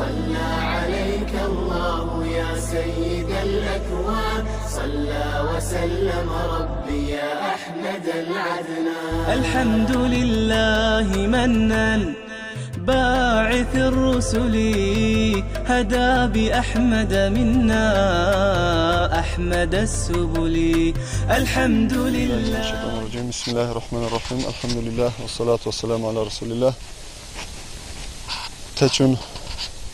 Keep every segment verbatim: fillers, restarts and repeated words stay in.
صلى عليك الله يا سيد الأكوان، صلى وسلم ربي يا أحمد العدنان. الحمد لله منان باعث الرسل، هدى بأحمد منا أحمد السبل. الحمد لله. بسم الله الرحمن الرحيم. الحمد لله والصلاة والسلام على رسول الله. Къе чун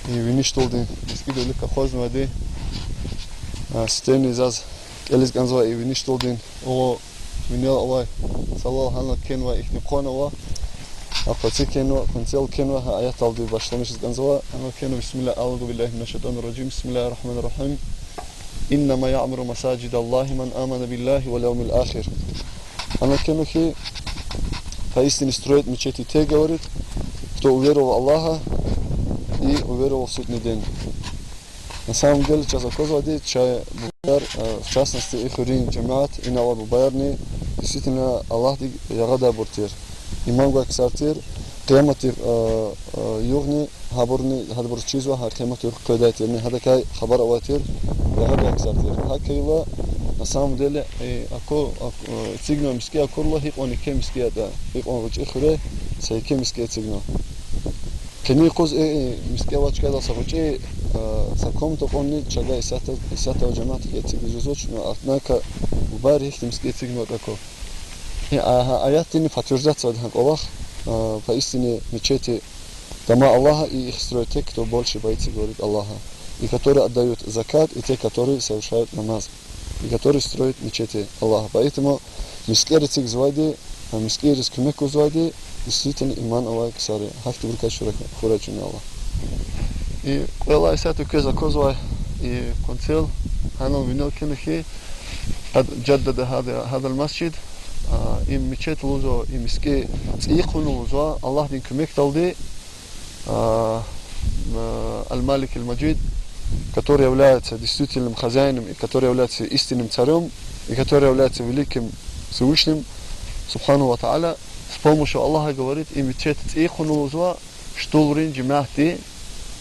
и винишдалди мискӀиндал вилик акъвазнавайди, а, сифтени заз кӀелиз кӀанзавай и винишдалди, о, винел авай, цавал гьанал кхьенвай ихьтин къван ава, а къвеци кхьенва, къванцел кхьенва, гьа аятдалди башламишиз кӀанзава, гьанал кхьенва, بسم الله، أعوذ بالله من الشيطان الرجيم، بسم الله الرحمن الرحيم. إنما يعمر مساجد الله من آمن بالله واليوم الآخر. Гьанал кхьенва хьи, поистине строит мечети те, говорит, кто уверовал в Аллаха и уверовал в судный день. На самом деле, чаз аквазвайди, чай бубаяр, э, в частности, и хуьруьн жемят, инал алай бубаярни, действительно, Аллагьдик ягъадай бубаяр тир. Иман гвай ксар тир, къияматдин, э, э, югъни, гьабурни, гьабур чизва, гьа къияматдин югъ къведай тирни, гьадакай хабар авай тир, ягъадай ксар тир. ГьакӀ хьайила, на самом деле, э, аку-, аку-, э, эцигнавай мискӀи акурла, гьикьван еке мискӀи ятӀа, гьикьван гъвечӀи хуьре са еке мискӀи эцигнава. Къенин юкъуз, э, э, мискӀи авай чкадал са гъвечӀи, э, са комната кьунни чавай исятда, исятда жемятдик эцигиз жезвач, но, однако, бубаяр гьихьтин мискӀи эцигнаватӀа аку. Э, а, гьа аятдини подтверждать ийизвайди гьа кӀвалах, э, поистине мечети дома Аллаха, и их строят те, кто больше боится, говорит, Аллаха, и которые отдают закат, и те, которые совершают намаз, и которые строят мечети Аллаха. Поэтому мискӀер эцигзавайди, а, мискӀерриз куьмек гузвайди, действительно, иман авай ксар я. Гьахьтинбурукай хуьрай чун, я Аллагь. И кӀвале исятда квез аквазвай и къванцел, гьанал винел кхьенва хьи, قد جدد هذا، هذا المسجد، а, и мечеть лугьузва, и мискӀи цӀийи хъувуна лугьузва Аллагьдин куьмекдалди, а, а, الملك المجيد, который является действительным хозяином и который является истинным царём, и который является великим Всевышним, سبحانه وتعالى, с помощью Аллаха, говорит, и мечеть цӀийи хъувуна лугьузва, штулрин жемятди,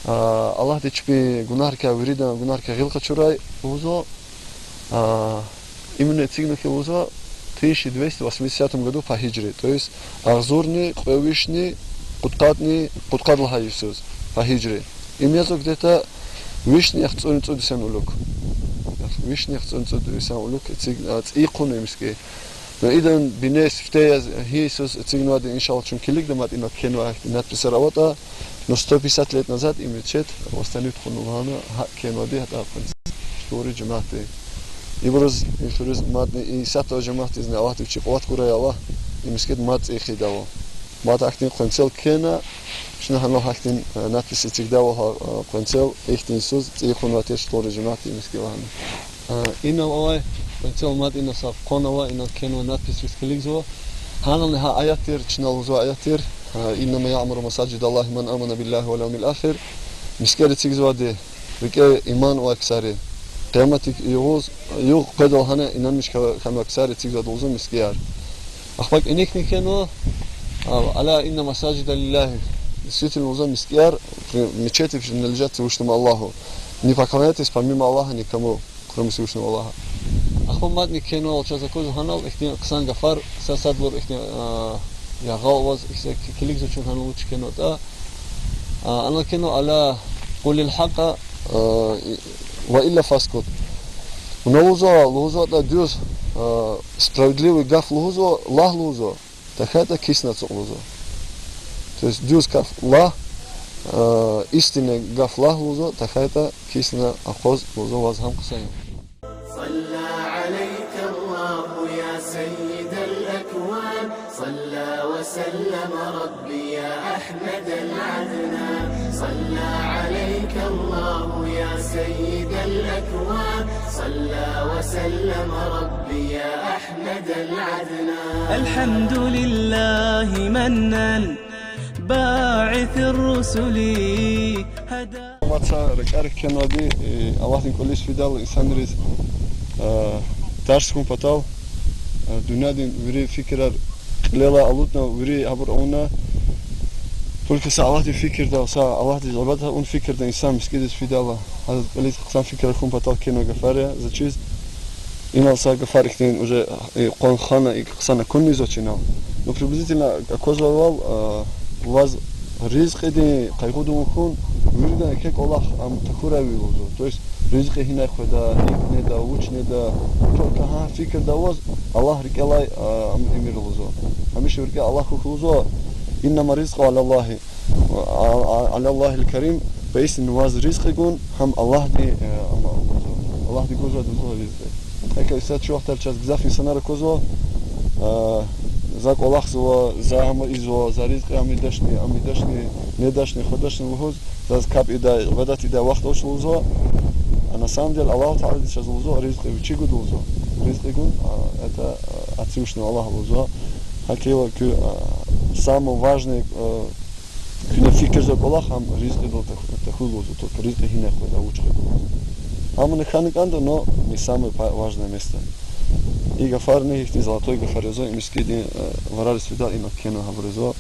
а, Аллагьди чпин гунагьрикай, виридан гунагьрикай гъил къачурай лугьузва, а, именно эцигна хьи лугьузва, в тысяча двести восьмидесятом году по хиджре, то есть агъзурни кьве вишни кьудкъадни, кьудкъад лагьай йисуз по хиджре. Им язва где-то вишни яхцӀурни цӀуд йисан улук. Вишни яхцӀурни цӀуд йисан улук эциг-, а, цӀийи хъувуна и мискӀи. Но идан бине сифте яз гьи йисуз эцигнавайди, иншаллагь, чун килигда, мад инал кхьенвай надписар аватӀа, но сто пятьдесят лет назад и мечеть восстановить хъувуна лагьана, гьакӀ кхьенвайди гьатӀа къванцел, штулри жемятди. Ибуруз, и хуьруьз мадни, и исятда жемятдизни Аллагьди вичи къуват гурай, я Аллагь, и мискӀи мад цӀийи хъийидайвал. Мад гьахьтин къванцел кхьена, чна гьанал гьахьтин, э, надпись эцигдайвал, гьа, э, къванцел ихьтин йисуз цӀийи хъувунвай тир штулри жемятди и мискӀи лагьана. А, инал авай, къванцел мад ина са къван ава, инал кхьенва, надписриз килигзава. Гьанални гьа аят тир, чна лугьузвай аят тир, а, إنما يعمر مساجد الله من آمن بالله واليوم الآخر. МискӀер эцигзавайди рикӀе иман авай ксари, къияматдин югъуз, югъ къведалди гьана инанмиш хьа-, хьанвай ксари эцигзавайди лугьузва мискӀияр. Ахпа кӀаникни кхьенва, а, ألا إن المساجد لله. Действительно, лугьузва мискӀияр, при-, мечети принадлежат Всевышнему Аллаху. Не поклоняйтесь помимо Аллаха никому, кроме Всевышнего Аллаха. Ахпа мадни кхьенвал чаз аквазва гьанал ихьтин хъсан гафар, са садлур ихьтин, а, яргъал аваз, ихьтин ки-, килигзава чун гьанал вуч кхьенватӀа. А, анал кхьенва: ألا قل الحق، а, и-, وإلا فاسكت. Вуна лугьузва, лугьузватӀа дуьз, а, справедливый гаф лугьузва, лагь лугьузва, тахьайтӀа кисни ацукь лугьузва. То есть дуьз гаф лагь, а, истинный гаф лагь лугьузва, тахьайтӀа кисни акъваз лугьузва, ваз гьам хъсан я. صلى عليك الله يا سيد الأكوان، صلى وسلم ربي يا أحمد العدنان. صلى عليك الله يا سيد الأكوان، صلى وسلم ربي يا أحمد العدنان. الحمد لله منان باعث الرسل، هدى. Мад са ракӀар кхьенвайди, э, Аллагьдин кӀвализ фидайла инсанриз, э, тарс хьун патал, э, дуьньядин вири фикирар кьилелай алудна, вири гьабур авуна, Только са Аллагьдин фикирдал, са Аллагьдиз ибадат авун фикирда инсан мискӀиндиз фидайла, гьадаз кьилиз хъсан фикир хьун патал кхьенвай гафар я, заз чиз. Инал са гафар ихьтин уже, э, къван хана икӀ хъсан акунни заз чиз инал. Ну, приблизительно аквазвайвал, э, ваз ризкьидин къайгъу тавун хьун, виридан еке кӀвалах ам тахьурай ви лугьузва. То есть, ризкьи гьинай къведа, икӀ неда, вуч неда, только гьа фикирда аваз, Аллагь рикӀелай, а, ам ийимир лугьузва. Гьамиша ви рикӀе Аллагь хьухь лугьузва, إنما الرزق على الله, а, а, على الله الكريم, поистине ваз ризкьи гун гьам Аллагьди, э, ам лугьузва. Аллагьди гузвайди лугьузва ризкьи. ГьакӀ исятда чи вахтара чаз гзаф инсанар аквазва, а, за кӀвалахзава, за гьам ийизва, за ризкьи ам ийидачни, ам ийидачни, недачни, хъведачни лугьуз, заз капӀ ийидай, ибадат ийидай вахт авач лугьузва. А на самом деле Аллагьу Таалади чаз лугьузва, ризкьи вичи гуда лугьузва. Ризкьи гун, а, это, а, от Всевышнего Аллаха лугьузва. ГьакӀ хьайила куь, а, самое важное, а, куьне фикирзавай кӀвалах гьам ризкьидал тах-, тахьуй лугьузва, только ризкьи гьинай къведа, вуч къведа лугьузва. Гьамни хьана кӀанда, но не самое па-, важное место. И гафарни ихьтин золотой гафар язва, и мискӀиндин, э, варариз фидайла инал кхьенва гьабур язва.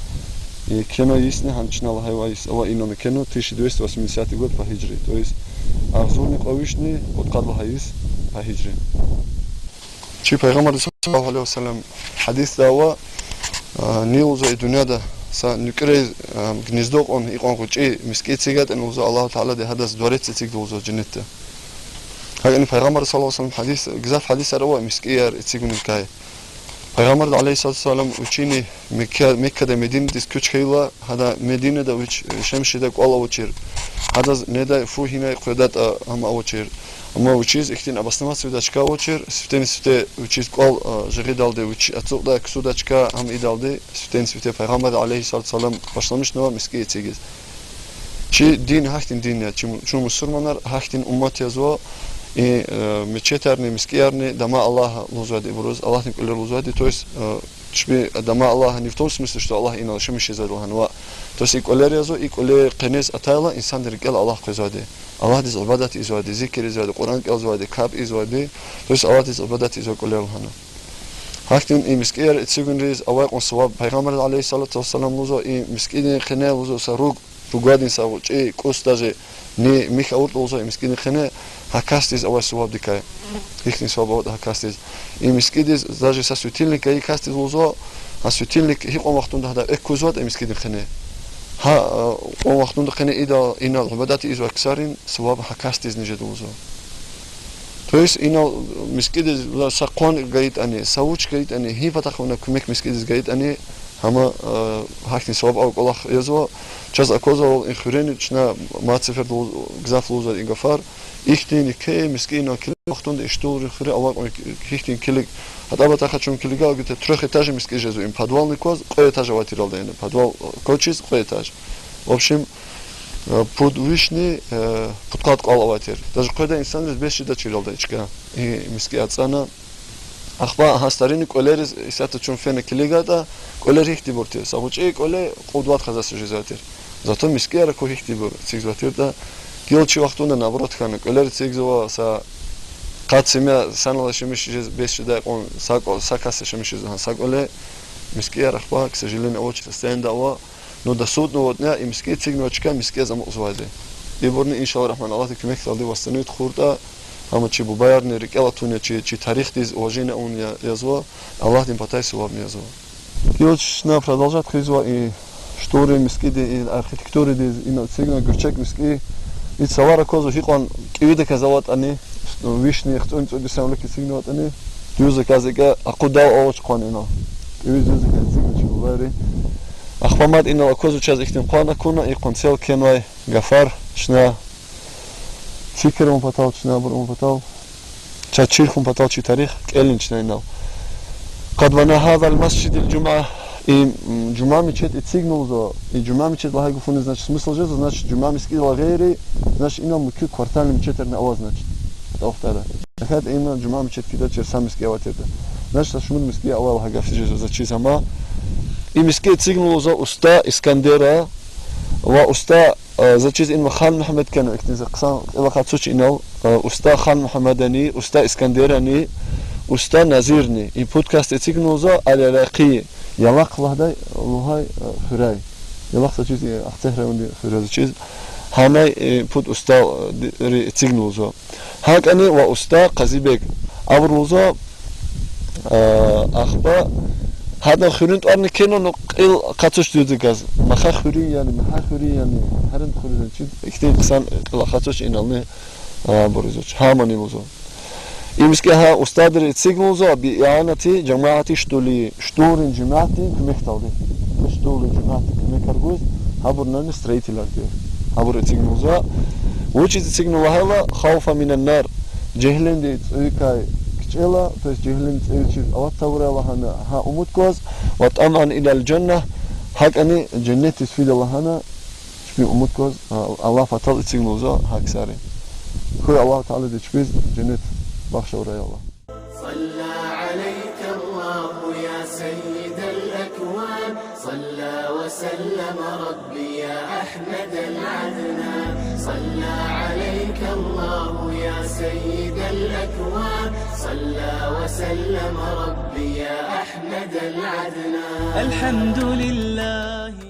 И кхьенвай йисни гьам чна лагьайвай йис ава, инал кхьенва тысяча двести восьмидесятый год по гьижре, то есть агъзурни кьве вишни кьудкъад лагьай йис по гьижре. Чи Пайгъамбарди صلى الله عليه وسلم гьадисда ава, а, ни лугьузва и дуьньяда са нуькӀрез, а, гнездо кьун икьван гъвечӀи мискӀи эцигайтӀани лугьузва, Аллагьу Таалади гьадаз дворец эцигда лугьузва женнетда. ГьакӀни Пайгъамбарди صلى الله عليه وسلم гьадис, гзаф гьадисар ава мискӀияр эцигунрикай. Пайгъамбарди عليه الصلاة والسلام вичини Мекка-, Меккадай Мединадиз куьч хьайила, гьада Мединада вич, э, яшамиш жедай кӀвал авачир. Гьадаз недай фу гьинай къведатӀа гьам авачир. Амма вичиз ихьтин обосноваться ийидай чка авачир, сифтени-сифте вичиз кӀвал, а, жагъидалди, вич ацукьдай ксудай чка гьам ийидалди, сифтени-сифте Пайгъамбарди عليه الصلاة والسلام башламишнава мискӀи эцигиз. Чи дин гьахьтин дин я, чи му-, чун мусурманар гьахьтин уммат язва, и, э, мечетарни, мискӀиярни дама Аллагьа лугьузвайди ибуруз, Аллагьдин кӀвалер лугьузвайди, то есть, э, чпи дама Аллагьа, не в том смысле, что Аллагь инал яшамиш жезвайди лагьана, ва, то есть, и кӀвалер язва, и кӀвале къенез атайла инсандин рикӀел Аллагь къвезвайди, Аллагьдиз ибадат ийизвайди, зикир ийизвайди, Къуръан кӀелзавайди, капӀ ийизвайди, то есть Аллагьдиз ибадат ийизвай кӀвалер лагьана. Гьахьтин и мискӀияр эцигунриз авай кьван суваб, Пайгъамбарди عليه الصلاة والسلام лугьузва, и мискӀиндин къене лугьузва са руг, ругвайдин са гъвечӀи кӀус даже ни мих авуртӀа лугьузва и мискӀиндин къене, гьа касдиз авай сувабдикай. Ихьтин суваб аватӀа гьа касдиз. И мискӀиндиз даже са светильник гайи касдиз лугьузва, гьа светильник гьикьван вахтунда гьада экв кузватӀа и мискӀиндин къене, гьа, а, кьван вахтунда къене ида инал ибадат ийизвай ксарин суваб гьа касдизни жеда лугьузва. То есть инал мискӀиндиз са къван гайитӀани, са вуч гайитӀани, гьи патахъ вуна куьмек мискӀиндиз гайитӀани, гьама, э, гьахьтин саваб авай кӀвалах язва. Чаз аквазвайвал, и хуьрени чна мад сеферда лугьуз-, гзаф лугьузвай и гафар. Ихьтин еке мискӀин инал килиг вахтунда, и штулрин хуьре авай кьван гьихьтин килиг. ГьатӀа патахъай чун килигайла гуьтӀуьз, трёхэтажный мискӀин жезва, им подвални кваз, кьве этаж авай тиралда, яни подвал, э, квачиз кьве этаж. В общем, э, пуд вишни, э, пудкъад кьвал авай тир. Даже къведай инсанриз бес жедачиралда и чка. И мискӀи ацӀана. Ахпа гьа старинный кӀвалериз исятда чун фена килигайтӀа, кӀвалер гьихьтинбур тир. Са гъвечӀи кӀвале кьуд-вад хазаса жезвай тир. Зато мискӀияр аку гьихьтинбур эцигзавай тиртӀа, гила чи вахтунда наоборот хьана, кӀвалер эцигзава, са къад семья санал яшамиш жез бес жедай кьван, са кӀва-, са кас яшамиш жез гьа са кӀвале, мискӀияр ахпа, к сожалению, авач, состояниеда ава, ну, до судного дня и мискӀи эцигнавай чка мискӀияз амукьзавайди. Ибурни, иншаллагь рагьман, Аллагьдин куьмекдалди восстановить хуртӀа, амма чи бубаярни рикӀел атун я, чи, чи тарихдиз уважение авун я, язва, Аллагьдин патай сувабни язва. Гила чна продолжать хъийизва и штулрин, мискӀиндин, и архитектурадиз, ина эцигнавай гуьрчег мискӀи. И цавара аквазва гьикьван кӀевидаказ аватӀани, вишни яхцӀурни цӀуд йисан вилик эцигнаватӀани, дуьз аказ икӀ акъудал авач къван инал. КӀеви дуьз аказ эцигна чи бубайри. Ахпа мад инал аквазва чаз ихьтин къван акуна, и къванцел кхьенвай гафар чна фикир авун патал, чна абур авун патал, чаз чир хьун патал чи тарих кӀелин чна инал. قد بنى هذا المسجد الجمعة, и, м, жуьмя мечеть эцигна лугьузва, и жуьмя мечеть лагьай гафуниз, значит, смысл жезва, значит, жуьмя мискӀиндилай гъейри, значит, инал муькуь квартальный мечетарни ава, значит. Тахтара. ТахьайтӀа има жуьмя мечеть кхьида чир са мискӀи авай тиртӀа. Значит, са шумуд мискӀи авайла гьа гаф жезва, заз чиз гьама. И мискӀи эцигна лугьузва уста Искандера ва уста, э, заз чиз инва Хан Мугьаммед кхьенва, ихьтин за хъсан кӀелахъ ацуч инал, э, уста Хан Мугьаммедани, уста Искандерани, уста Назирни. И пуд касди эцигна лугьузва Аль-Иракъи, Ялахъ лагьдай, лагьай, э, хуьряй. Ялахъ са чиз, э, Ахцегь райондин хуьрез чиз. Гьанай, э, пуд устадри эцигна лугьузва. ГьакӀни ва уста Къазибег. Абур лугьузва, э, ахпа, гьадан хуьруьн тӀварни кхьенва, ну, кьил акъатзавач дуьздаказ. Махай хуьруьн яни, Махай хуьруьн яни, гьаран хуьруьн яни, чиз ихьтин хъсан кьил акъатзавач инални, а, абур ийизвач. Гьамани лугьузва. Им иска гьа устадри эцигна лугьузва, биианати жамаати Штули, Штулрин жемятдин куьмекдалди. Штулрин жемятдин куьмекар гуз, гьабурни строительар тир. Гьабур эцигна лугьузва. Вучиз эцигна лагьайла, خوفا من النار, жегьеннемдин цӀуйикай кичӀела, то есть жегьеннемдин цӀи вичиз ават тавурай лагьана гьа умуд гваз, وطمعا إلى الجنة, гьакӀни женнетдиз фида лагьана чпин умуд гваз, а, Аллагь патал эцигна лугьузва гьа ксари. Хьуй Аллагь Таалади чпиз женнет бахшавурай, Аллагь. صلى عليك الله يا سيد الأكوان، صلى وسلم ربي يا أحمد العدنان، صلى عليك الله يا سيد الأكوان، صلى وسلم ربي يا أحمد العدنان. الحمد لله.